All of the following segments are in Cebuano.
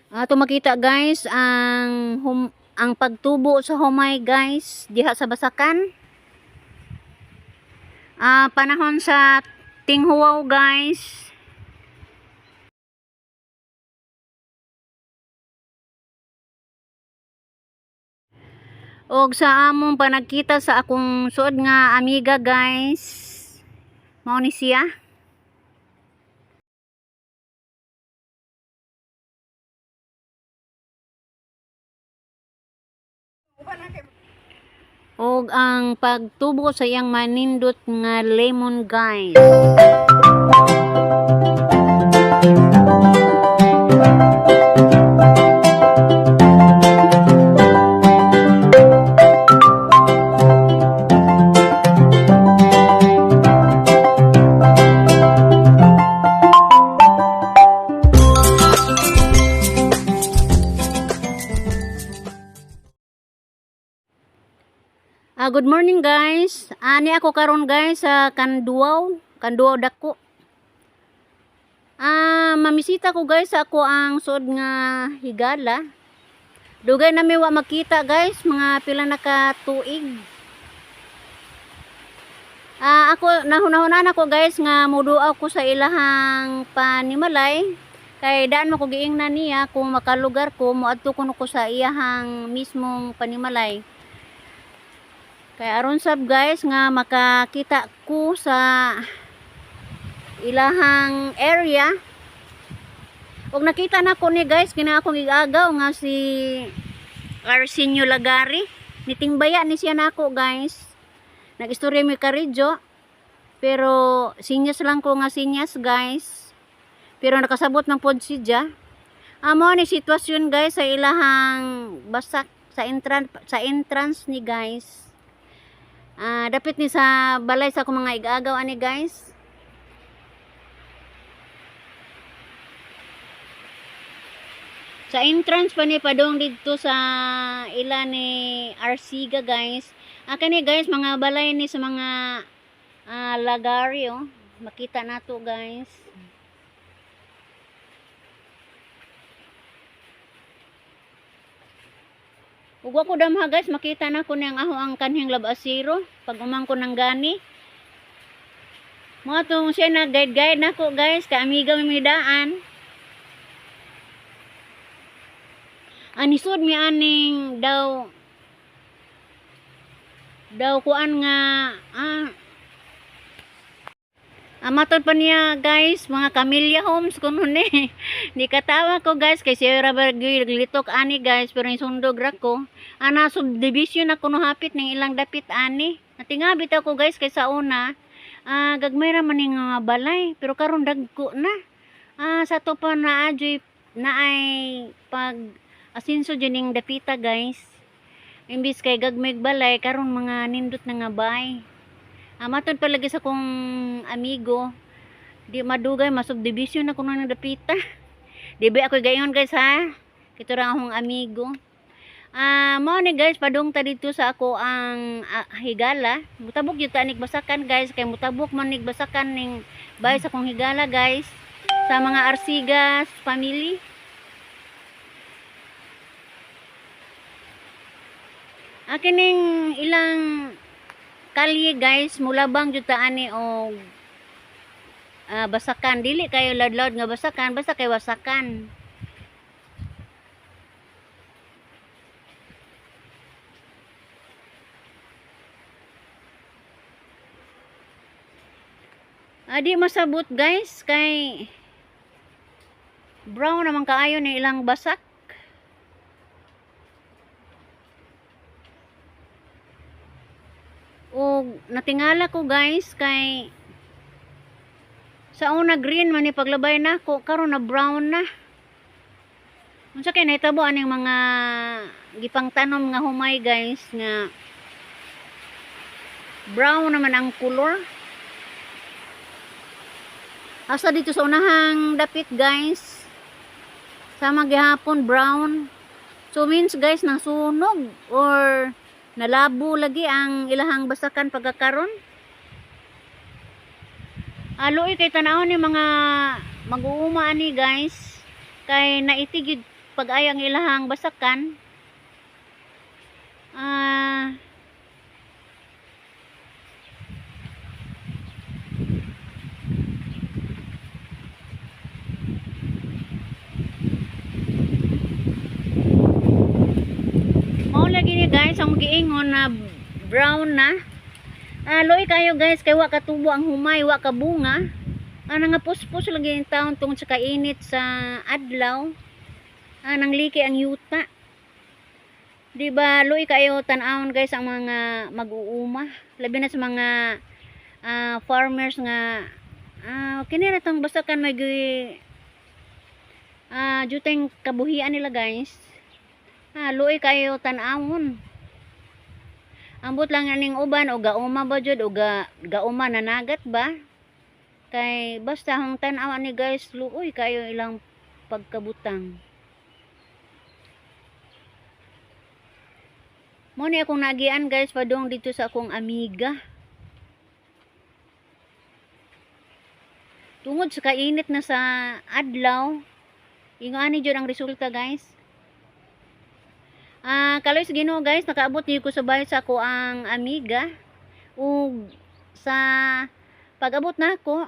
Ato makita, guys, ang pagtubo sa humay, guys, diha sa basakan. Panahon sa tinghuwaw, guys. Og sa among panagkita sa akong suod nga amiga, guys. Mao ni siya. Og ang pagtubo sa iyang manindot nga lemon, guys. Good morning, guys. Ani ako karon, guys, sa Kanduaw, Kanduaw Dako. Mamisita ko, guys, sa ako ang suod nga higala. Dugay na mi wa makita, guys, mga pila na ka tuig. Ako nahunahunaan ako, guys, nga muduaw ko sa ilahang panimalay kay daan mo ko giingnan niya kung makalugar ko moadto kuno ko sa iyahang mismong panimalay. Kay aron sab, guys, nga makakita ko sa ilahang area. Ug nakita na ko ni, guys, kini akong igagaw nga si Arsenio Lagari. Nitingbaya ni siya nako, guys. Nag-istorya mi karidyo. Pero sinyas lang ko nga sinyas, guys. Pero nakasabot ng pod siya. Amo ni sitwasyon, guys, sa ilahang basak sa entrance ni, guys. Dapit ni sa balay sa akong mga igagaw ani, guys. Sa entrance pa ni padong didto sa ila ni Arsiga, guys. Kani, guys, mga balay ni sa mga lagari, oh. Makita nato, guys. Ug wa ko damha, guys, makita na ko niyang aho ang kanhing labasiro pag umang ko ng gani. Mga tong siya na guide guide nako, guys, kay amiga mi daan. Anisod mi aning daw daw kuan nga matod pa niya, guys, mga Camellia Homes kuno ni. Di katawa ko, guys, kay siya ra ba litok ani, guys, pero yung sundog ra ko. Ana subdivision na kuno hapit ning ilang dapit ani. Natinga bitaw ko, guys, kay sa una gagmay ra man ning nga balay, pero karon dagko na. Sa to pa na adyoy na ay pag asinso jud ning dapita, guys. Imbis kay gagmay balay karon mga nindot na nga bay. Matod palagi sa kong amigo, di madugay masubdivision na kuno ng dapita. Di ba ako gayon, guys, ha? Kito ra akong amigo. Mao ni, guys, padung ta dito sa ako ang higala. Mutabok gyud ta nig basakan, guys, kay mutabok man nig basakan ning bay sa akong higala, guys, sa mga Arsigas family. Kining ilang kalye, guys, mulabang jud ta ani og basakan. Dili kayo loud-loud nga basakan, basta kay wasakan. Di masabot, guys, kay brown naman kaayo ni ilang basak. Og natingala ko, guys, kay sa una green man ni paglabay nako, karon na brown na. Unsa kay nahitabo aning mga gipangtanom nga humay, guys, nga brown naman ang color? Asa dito sa unahang dapit, guys, sama gihapon brown. So means, guys, nasunog or nalabo lagi ang ilahang basakan pagkakaron. Aloy kay tanawon ni mga mag-uuma ani, guys, kay naitig pag-ayo ang ilahang basakan. Mao lagi ni guys ang giingon na brown na. Luoy kayo guys kay wa katubo ang humay, wa ka bunga. Nga puspos lagi ang taon tungod sa kainit sa adlaw. Nang liki ang yuta. Di ba luoy kayo tan-awon guys ang mga mag-uuma, labi na sa mga farmers nga kini ra tong basakan may juteng kabuhian nila guys. Luoy kayo tan-awon. Ambot lang aning uban o gauma ba jud o gauma nanagat ba? Kay basta hong tan-aw ani guys, luoy kayo ilang pagkabutang. Mo ni akong nagian guys padung dito sa akong amiga. Tungod sa kainit na sa adlaw, ingon ani jud ang resulta guys. Kaloy sa Ginoo guys, nakaabot niyo ko sa bahay sa ako ang amiga. Ug sa pag-abot na ako,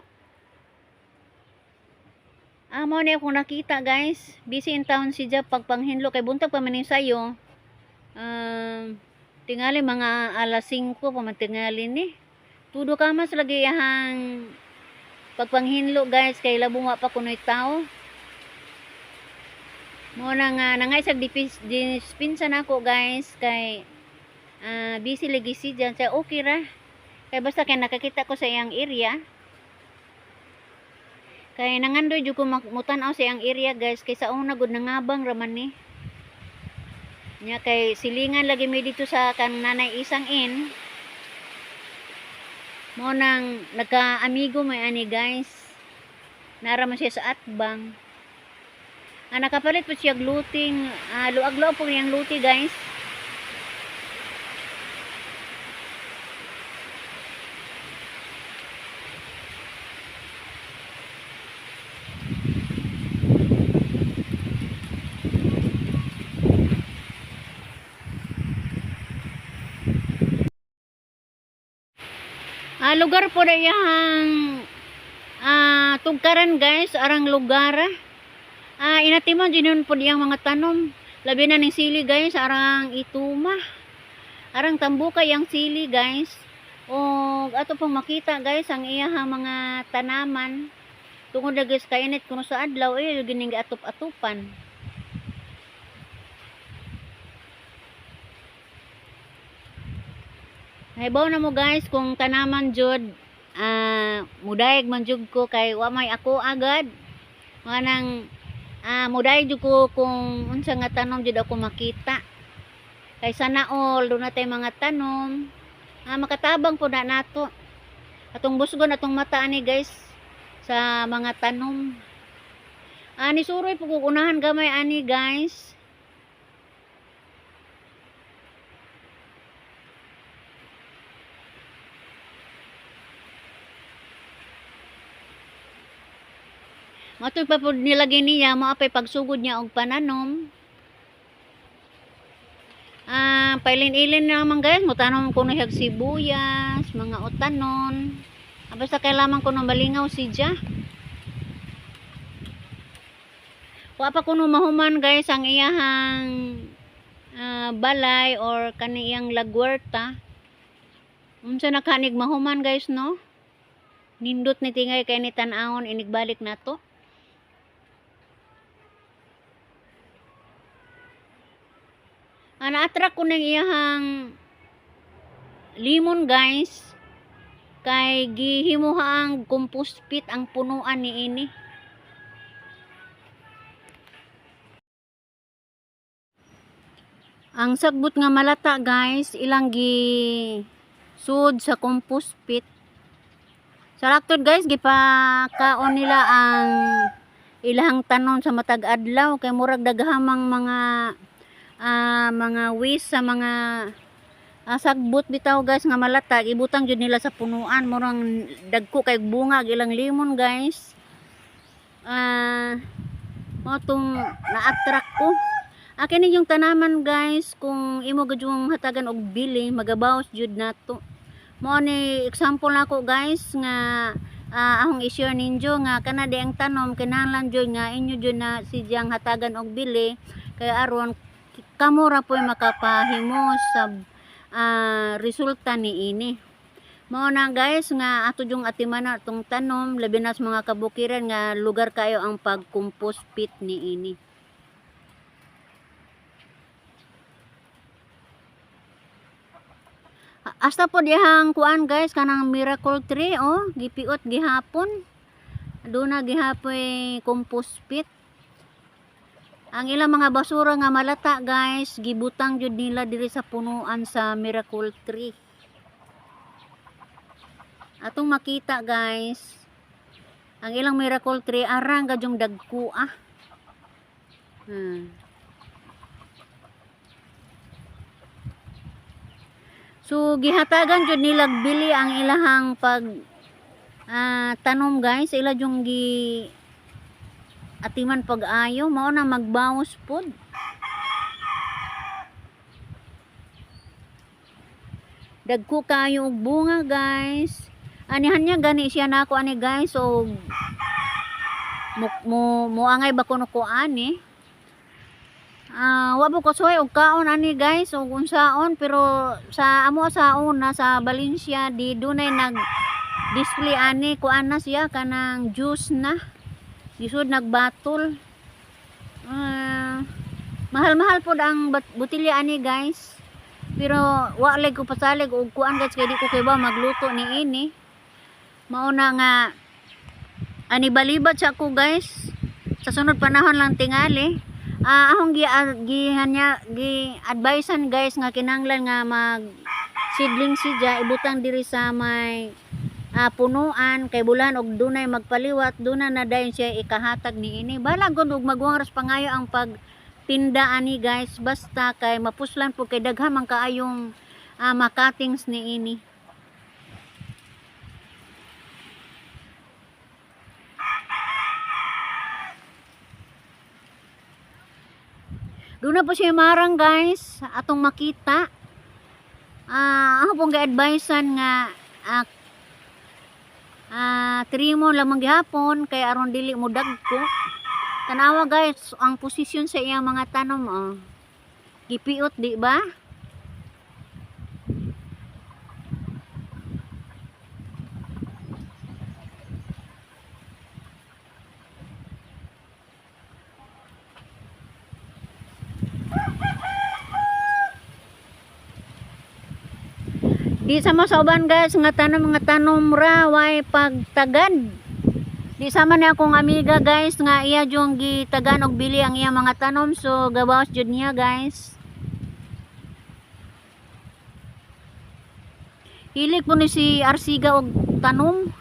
mao ni akong nakita guys. Busy in town si Jap pagpanghinlo kay buntag pa man ni sayo. Tingali mga alas 5 pa man tingali ni. Tudo ka mas lagi iyahang pagpanghinlo guys kay labong wa pa kunoy tao. Mo na nga nangay sa dispensa nako guys kay busy lagi si dyan. Sa okay ra. Kay basta kay nakakita ko sa iyang area. Kay nangandoy jud ko mutan-aw sa iyang area guys kay sa una gud nangabang ra man ni. Nya kay silingan lagi mi dito sa kanang Nanay Isang Inn. Mo nang nagka-amigo may ani guys. Nara man siya sa atbang. Nakapalit po siya luting, luag-luag po niyang luti guys. Lugar po na iyang tugkaran guys, arang lugar. Inatiman din yun po diyang mga tanom. Labi na ng sili guys, arang ituma. Arang tambukay ang sili guys. O ato pong makita guys ang iyahang mga tanaman. Tungod na guys kainit kuno sa adlaw eh gining atop-atupan. Hibaw na mo guys kung tanaman jud, mudayeg man jud ko kay wa may ako agad. Mga nang mudayeg jud ko kung unsa nga tanom jud ako makita. Kay sana all do na tay mga tanom. Makatabang po na nato. Atong busgon atong mata ani guys sa mga tanom. Ni suroy po kung unahan gamay ani guys. Matoy pa po nilagay niya, maapay pagsugod niya og pananom. Pailin-ilin na naman guys, mutanom ko na siyag sibuyas, mga utanon. Basta kailangan ko na malingaw si Ja. Wa pa kuno mahuman guys ang iyahang balay or kaniyang lagwerta. Unsa na kanig mahuman guys no? Nindot ni tingay kay ni tan-awon inigbalik nato. Na-attract ko ng iyahang limon guys kay gihimuha ang compost pit ang punuan ni ini. Ang sagbot nga malata guys ilang gi sud sa compost pit. Sa laktod guys gipakaon nila ang ilahang tanom sa matag adlaw kay murag daghamang mga waste sa mga sagbot bitaw guys nga malata ibutang jud nila sa punuan murang dagko kay bunga ilang limon guys. Mao tong na-attract ko. Akin yung tanaman, guys, kung imo gud yung hatagan og bili, magabawas jud nato. Mao ni example nako, guys, nga akong i-share ninyo nga kana di ang tanom kinahanglan jud nga inyo jud na sidyang hatagan og bili kay aron kamo ra po'y makapahimo sa resulta niini. Mao na, guys, nga ato yung atiman na atong tanom, labi na sa mga kabukiran nga lugar kayo ang pag-compost pit niini. Hasta po dihang kuan, guys, kanang miracle tree, oh, gipiot gihapon. Duna gihapoy compost pit. Ang ilang mga basura nga malata, guys, gibutang jud nila diri sa punuan sa miracle tree. Atong makita, guys, ang ilang miracle tree arang gadyong dagko ah. So gihatagan jud nila bili ang ilahang pag tanom, guys, ila jung gi atiman pag-ayo, mao na magbawas pod. Dagko kayo og bunga, guys. Anihan niya gani siya nako ani, guys, og mo moangay ba kuno ko ani. Wa po ko suway og kaon ani, guys, og unsaon, pero sa amo sa una sa Valencia di dunay nag display ani, kuan na siya, kanang juice na. Lisod nagbatol. Mahal-mahal pod ang botelya ani, guys. Pero wa lag ko pasalig og kuan, guys, kay di ko kay ba magluto ni ini. Mao na nga ani balibat sa ako, guys. Sa sunod panahon lang tingali. Akong gi gihanya gi advisean, guys, nga kinahanglan nga mag seedling siya ibutang diri sa may punuan kay bulan og dunay magpaliwat duna na dayon siya ikahatag niini. Balag gud og magwang ras pangayo ang pagtinda ani, guys, basta kay mapuslan pud kay daghan man kaayong makatings niini. Doon na po siya marang, guys, atong makita. Ako pong ga-advisean nga trimo lamang gihapon kay aron dili mo dagko. Tanawa, guys, ang posisyon sa iyang mga tanom, oh. Gipiot, di ba? Di sama sa uban, guys, nga tanom, mga tanom ra way pagtagad. Di sama ni akong amiga, guys, nga iya jung gitagan og bili ang iya mga tanom, so gabawas jud niya, guys. Hilig po ni si Arsiga og tanom.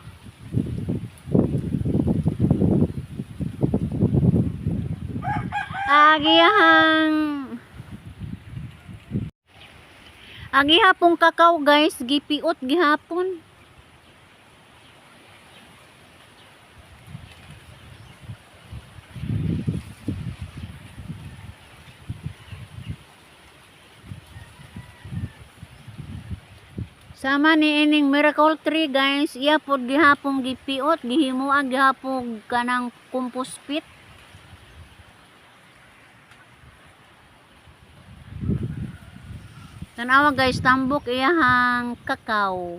Agiyahang ang gihapong kakao, guys, gipiot gihapon. Sama ni ining miracle tree, guys, iya pod gihapong gipiot, gihimuan gihapong kanang compost pit. Tanawa, guys, tambok iyahang kakao.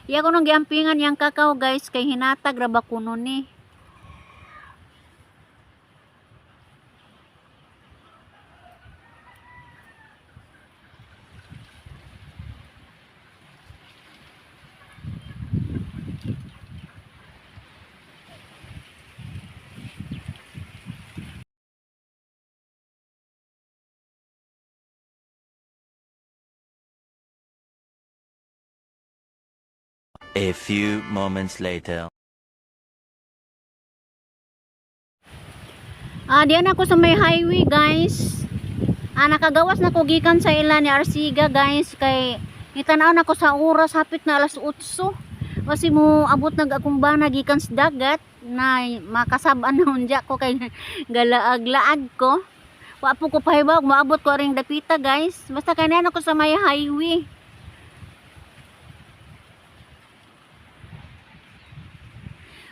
Iya ko nang giampingan yang kakao, guys, kay hinatag ra ba kuno ni. A few moments later. Diyan ako sa may highway, guys. Nakagawas na ko gikan sa ila ni Arsiga, guys, kay nitanaw na ko sa oras, hapit na alas 8. Kasi mo abot nag akong bana gikan sa dagat. Na makasab-an na unja ko kay galaag-laag ko. Wa po ko pahibaw moabot ko aring dapita, guys. Basta kay naa ko sa may highway.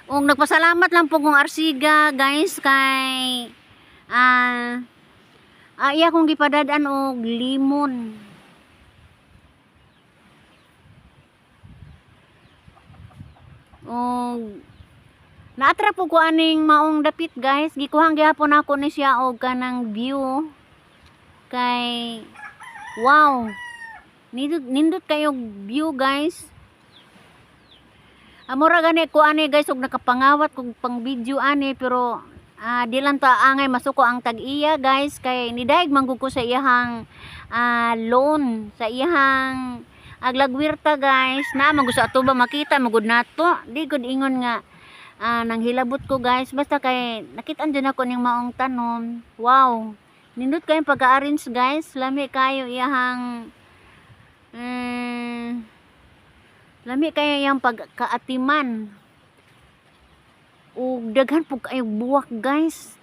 Ug nagpasalamat lang po kong Arsiga, guys, kay iya kong gipadad-an og limon. Og naatra po ko aning maong dapit, guys. Gikuhang gihapon ako ni siya og kanang view kay wow. Nindot nindot kayo view, guys. Amora gani ko ani, guys, og nakapangawat kog pang video ani, pero di lang ta angay masuko ang tag-iya, guys, kay nidayeg man gud ko sa iyahang loan, sa iyahang aglagwirta, guys. Na man gud sa ato ba makita man gud nato. Di gud ingon nga nanghilabot ko, guys, basta kay nakit-an dyan ako ning maong tanom. Wow, nindot kayo pagka-arrange, guys. Lami kayo iyahang lami kayo iyang pagkaatiman ug daghan pud kayo buwak, guys.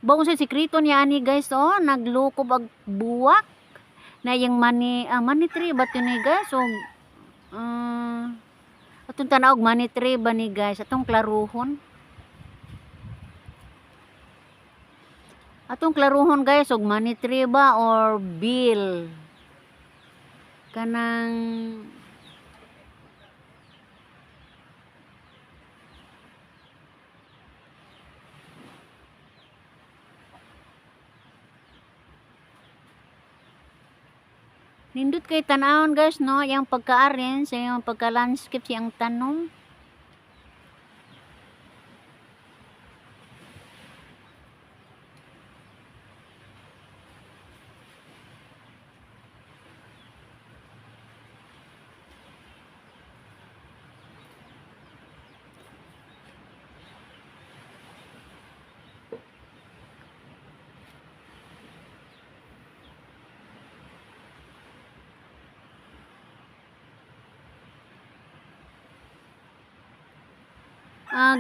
Baon sa sikreto niya ani, guys, oh, naglukob ag buwak na yung money, money tree ba to ni, guys? So atong tanaw og money tree ba ni, guys? Atong klaruhon, guys, og money tree ba or bill kanang. Nindot kay tanawon, guys, no, yang pagka-arrange, yung pagka-landscape siyang tanom.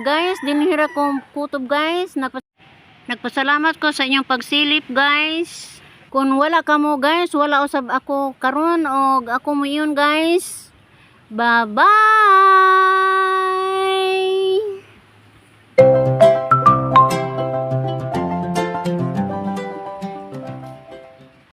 Guys, dinhira kong kutob, guys. Nagpasalamat ko sa inyong pagsilip, guys. Kung wala kamo, guys, wala usab ako karon og ako mo yun, guys. Bye-bye!